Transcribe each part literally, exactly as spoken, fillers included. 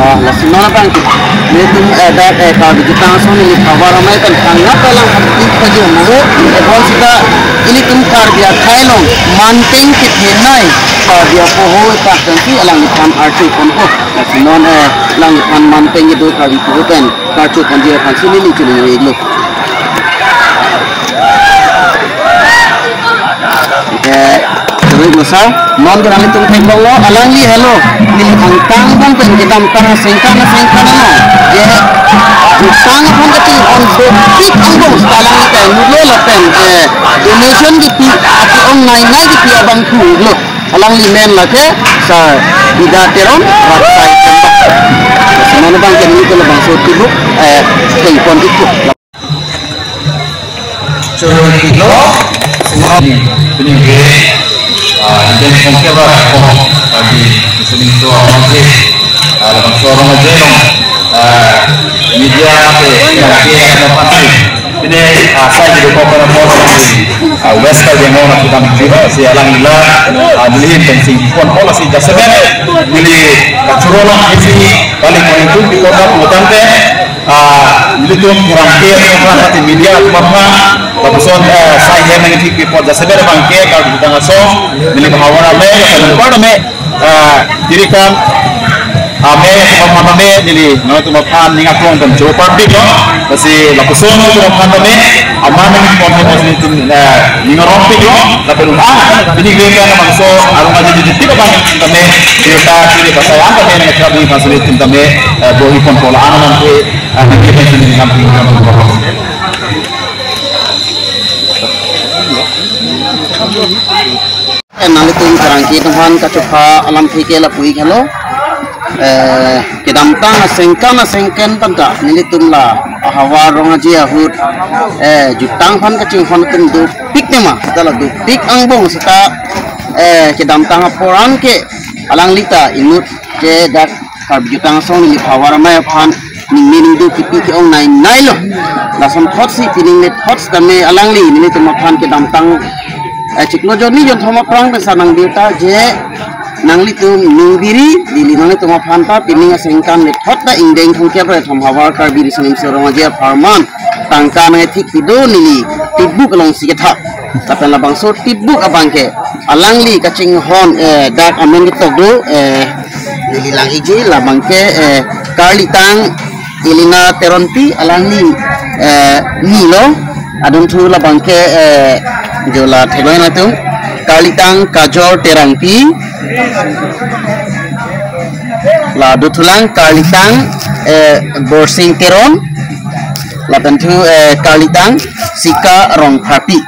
Ah, lasi non abang ke. Nelitum, eh, dak, eh, Karbi Jutang Asong Nilip Havar Amei pen thangnat alang hati pajir mo. Eh, bonsita ilitum Karbi akhei along manpeng kethenei Karbi apoho tak pensi alangliphan archu ponpo. Lasi non, eh, alangliphan manpeng kedo Karbi apoho pen karchu ponji aphansi neli chulung iklo. Eh, Rohit Masa, non ke nanglitum theklonglo, alangli helo, neli angtang bang pen kedamtang asengkan asengkan ano. Je, jutang aphan kachinghon dopik angbong seta alangli kai mulo lapen, eh, donation kipi, ati ong nai nai kipi abang pulo. Alangli men lake, Sar Bida Teron, Raksai Kemba. Lasi non abang ke neli ke labangso tibuk, eh, thengpon ikpo. Choro ni lo, semua ni, ini ke, ah, Indian Conservative Forum, bagi seni so, ah, langsung orang aja, ah, media, apa, ya, ya, apa sih? Ini, ah, saya jadi koper apa sih? Ah, West Karbi Anglong, kita mencoba, si alang ila, ah, dilihin pensi, pon pola si jasemet, dili, ah, choro lang, isi, balik, balik itu, di kota, kota, Ah, nelitum kurang ke, kurang hati media, mama, lapuson, eh, sai hem nangkethek pi apot jasemet abang ke, Karbi Jutang Asong Nilip Havar Amei, lapen Havar Amei, eh, tirikan, Amei, Havar Amei, neli, nangtum aphan ning aklong pen choro parpiklo, lasi lapuson nangtum aphan Amei, aman nangtum aphan Amei, nelitum, eh, ning arongpiklo, lapen, ah, ini gue kan bangso, arong aja jadi tiga bang, tame, kita, kita, saya angkat yang kita beli masuk itu tame, eh, bohi pon pola anak nanti, eh, nanti kan sini kan, kan, kan. Eh, nanglitum karangki atum aphan kachopha alamthe ke lapu-ik helo. Eh, kedamtang asengkan asengkan pen ta nelitum la ahavar rong aje ahut, eh, jutang aphan kachinghon atum dopik tema, seta la dopik angbong seta, eh, kedamtang apor an ke alangli ta inut je dak Karbi Jutang Asong Nilip Havar Amei aphan ningme ningduk kipi ke-ong nai nai lo. Lason thotsi pining le thot tame alangli nelitum aphan kedamtang, eh, chiklo jonni jonthom aphrang pen sa nangdir ta je nanglitum ningbiri, dili nanglitum aphan ta pining asengkan le thot ta ingdeng thomkep ra thom havar Karbi Riso Nimso Rong Aje apharman tangka nangkethek pido neli tibuk alongsi kethap. Lapen labangso tibuk abang ke alangli kachinghon, eh, dak amen ketok do, eh, neli lang-ikji, labang ke, eh, Karlitang Elena Teronpi, alangli, eh, ni lo, adunthu labang ke, eh, jo la theklong atum, Karlitang Kajor Terangpi, la dothulang Karlitang, eh, Borsing Teron, lapen thu, eh, Karlitang Sika Rongpharpi.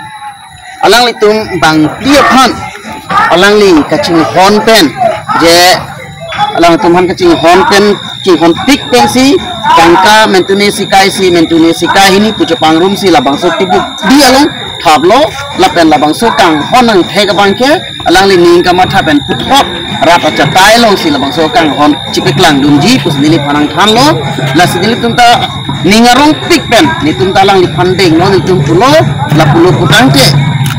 Alanglitum bangphli aphan alangli kachinghon pen, je alangtum aphan kachinghon pen, chinghonpik pensi tangka mentune sika isi, mentune sika hini pu chepangrumsi labangso tibuk di along thaplo, lapen labangso kanghon angthek abang ke alangli ning kamatha pen puthot rat achatai alongsi labangso kanghon chipeklangdunji pusi neliphan nangthanlo. Lasi nelitum ta ning arongpik pen nelitum ta alangliphan denglo, nelitum pulo, lapulo putangte,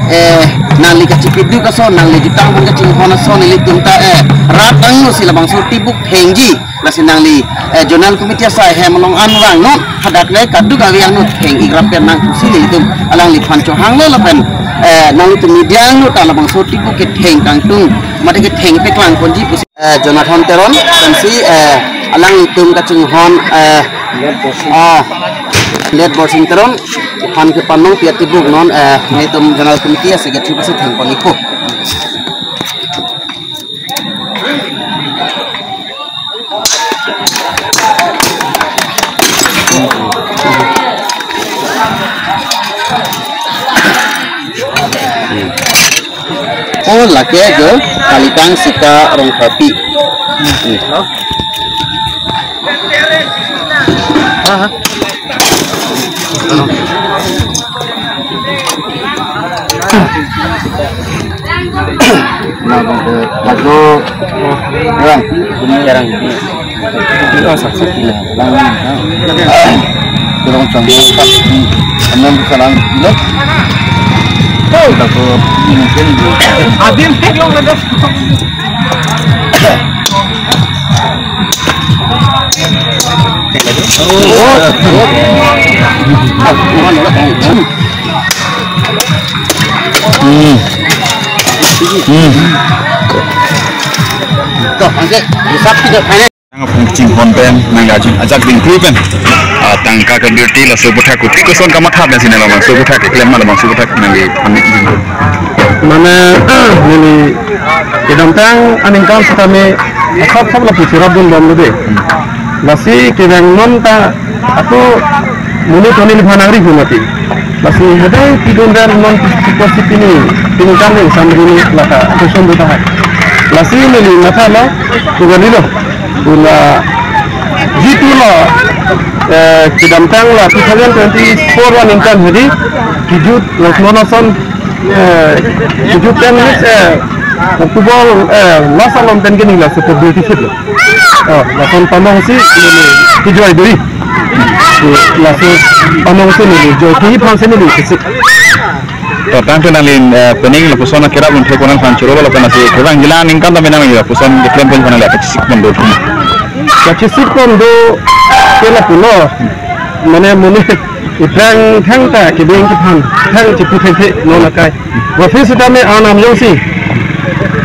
eh, nangli kachipiduk ason, nangli jutang aphan kachinghon ason nelitum ta, eh, rat angno si labangso tibuk thengji. Lasi nangli, eh, Zonal Committee asai hem along an vangnon, hadak le kaduk ave angno theng-ik rap pen nang pusi nelitum alangliphan chohanglo lapen, eh, nanglitum media angno ta labangso tibuk ketheng kangtung mate ketheng peklang ponji pusi, eh, Jonathan Teron pensi, eh, alanglitum kachinghon, eh, ah, Let Borsing Teron aphan kepanong pi atibuk non, eh, nelitum Zonal Committee a-secretary pusi thengpon-ikpo. Oh, lake jo, Karlitang Sika Rongpharpi. Nah, bang, eh, lagu, orang, orang ini. Kurang canggung, Pak. Anam salam, lo. Lagu, ini mungkin. Adin, lo, ada. Hmm. Hmm. Nang apung chinghon pen, nang ajin ajak dingkui pen. Ah, tangka kabirti laso aputhak kopi koson kamatha pen si nang labangso aputhak keklem ma labangso aputhak nangli panik dingkui. Mane, neli kedamtang aningkan sitame asap sap lapu cherapdun bomlo dei. Lasi kevang non ta ako monit tonil phanang ri hu mati. Lasi hede pidun dan non pipos pini, pini kan yang sambil ini laka koson do tahai. Lasi neli mathalo, tugan nilo. Bula jitu lo, eh, kedamtang la two thousand twenty-four aningkan hedi, kijut, eh, non ason, eh, kijut ten minutes, eh, October, eh, last along ten kini laso publicity lo. Oh, lason pamong si, neli kijoi duri. Laso pamong si neli joi ki phan si neli kisik. To tangte nangli, eh, pening lapuson akerap un thek konang phan choro lo pensi. Kevang jila ningkan tame nangli lapuson keklem pen konang la kachisik pon do. Kachisik pon do ke lapulo. Mane monit aphrang thangta kebeng kephan thang chipu thek thek non akai. Office tame anam jongsi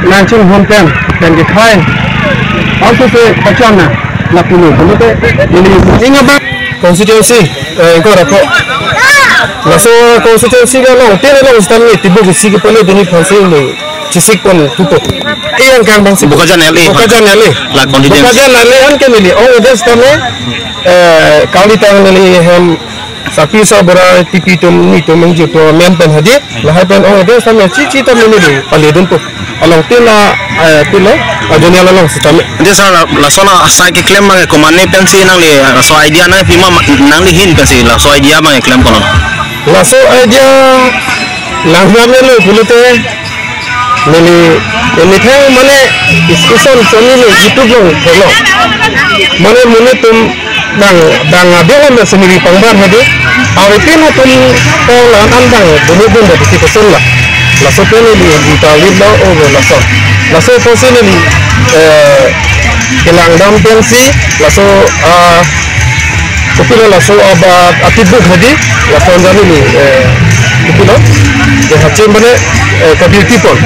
nangchinghon pen pen kekhai. Also se pachana lapulo. Komote ini inga ba constituency, eh, ingkoi ra pho. Laso constituency along, ten along sitame tibuk isi kepale dini phansi lo chisik pon pupo. Iyang kang bangsi Bokajan L A. Bokajan L A. La constituency. Bokajan L A an ke neli ong ede sitame, eh, kali tang neli hem sapi sabra tipi tum ni tum mengju to men pen hadi. Lahai pen ong ede sitame chichi tame neli pale dunpo. Along tin la, eh, tin lo, ajonia along sitame. Ante sir, la, lason asai keklem abang ke komane pensi nangli, eh, laso idea nangpi ma, ma, nangli ahin pensi laso idea abang keklem kono? Laso idea lang lang lo pulote, neli, neli thang mane discussion choni lo YouTube along kono. Mane monit tum dang, dang abel lo sendiri pangbar hadi. Awepin atum ko lan an dang dulu dun dari situ sun lah. Laso pen neli di tawit lo, oh, laso. Laso pen si neli, eh, kelang dam pensi, laso, ah, kopilo laso abat atibuk hadi, laso anjali ni, eh, kopilo. Ya hacim bane, eh, kabirti pon.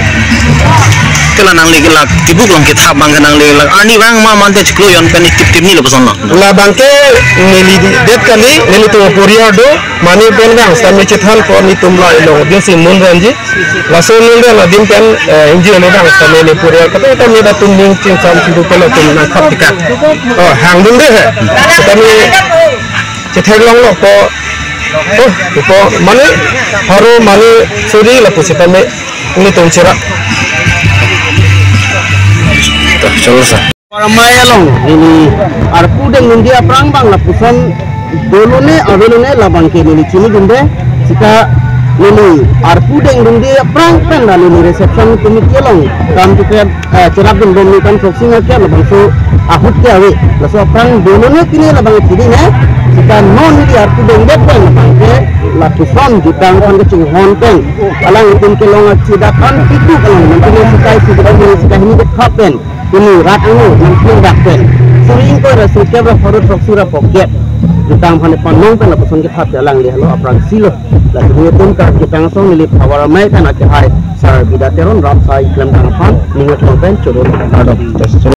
Kela nangli kela tibuk along kethap abang ke nangli la ani abang ma mante chiklo jon pen tip tip ni lapuson lo. Labang ke neli det kali, nelitum aporiar do, mane pen abang sitame chethan ko nelitum la ilong dia si mun ranji. Laso mun ran adim pen, eh, inji ane abang sitame neli aporiar kata kata neli atum ning ching sam sidu pala tum nangkhap tikan. Oh, hangdun dei he. Sitame chetheklong lo ko. Oh, ko mane haro mane suri lapu sitame nelitum chera. Chalo sa. Paramai along neli arpu dengdunde aphrang abang lapuson dolone avelone labang ke neli chinidunde, sita neli arpu dengdunde aphrang pen la neli reception committee along kam tiket, eh, cherapdun bom ni kan proxy ngakia labangso ahut ke ave. Laso aphrang dolone kini labang chinine, sita non neli arpu dengdet pen labang ke lapuson jutang aphan kachinghon pen alangtum kelong achidat an pitu along nangtum sita si kita neli sita hini kethap pen. Ini rat angno nangpung dak pen. Suri ingkoi ra suri kep ra pharo throksi ra phokep. Jutang aphan panong pen lapuson kethap ke alangli halo aphrangsi lo. Lasi nelitum ka jutang asong neli Paramai pen akehai Sarbida Teron ram sai klemtang aphan ning aklong pen chodon.